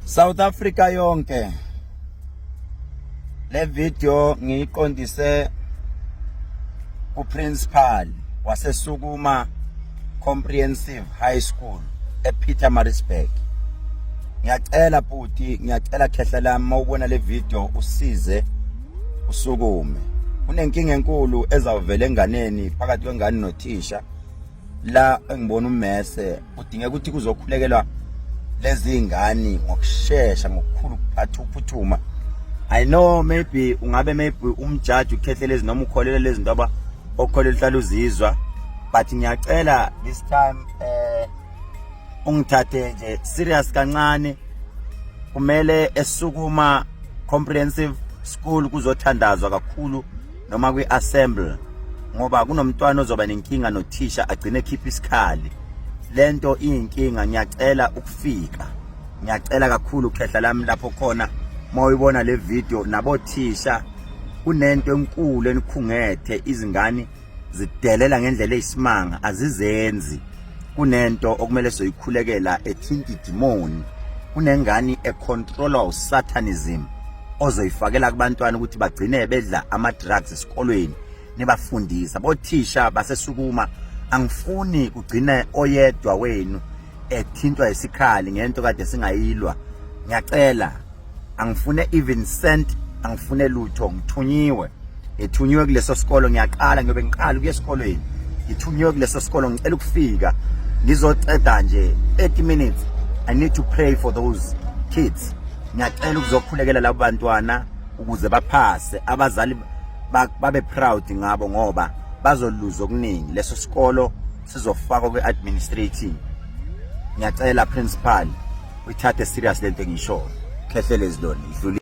South Africa yonke, le video ngiyiqondise kuprincipal waseSukuma Comprehensive High School ePietermaritzburg. Ngiyacela bhuti, ngiyacela khehla lami, mawubona le video usize usukume. Kunenkinga enkulu ezawuvela enganeni, phakathi kwengane nothisha. La engibona umese udingeka ukuthi kuzokhulekelwa lezi ngane ngokushesha, ngokukhulu ukuphatha ukuphuthuma. I know maybe ungabe maybe umjaji uKhehlelezi noma ukholela lezi zinto aba okholela uhlala uzizwa, but ngiyacela this time ungithathe nje serious kancane. Kumele eSukuma Comprehensive School kuzothandazwa kakhulu noma kwi-assembly, ngoba kunomntwana ozoba nenkinga nothisha, agcine ekhipha isikhali. Lento iyinkinga. Ngiyacela ukufika, ngiyacela kakhulu khehla lami, lapho khona mawuyibona le video, nabothisha, kunento enkulu enikhungethe. Izingane zidelela ngendlela eyisimanga, azizenzi. Kunento okumele soyikhulekela ethinta idimoni. Kunengane econtrolwa usatanism ozoyifakela kubantwana ukuthi bagcine bedla ama-drugs esikolweni. Nibafundisa bothisha baseSukuma, angifuni kugcine oyedwa wenu ethintwa isikhali ngento kade singayilwa. Ngiyacela, angifune even cent, angifune lutho. Ngithunyiwe, ngithunyiwe kuleso sikolo. Ngiyaqala, ngiyobe ngiqala ukuya esikolweni. Ngithunyiwe kuleso sikolo, ngicela ukufika ngizoceda nje 30 minutes. I need to pray for those kids. Ngiyacela ukuzokhulekela labo bantwana ukuze baphase, abazali babe proud ngabo, ngoba bazoluza okuningi. Leso sikolo sizofakwa kwi-administrating. Ngiyacela principal, uyithathe serious lento engishoyo. Khehlelezi lona idlule.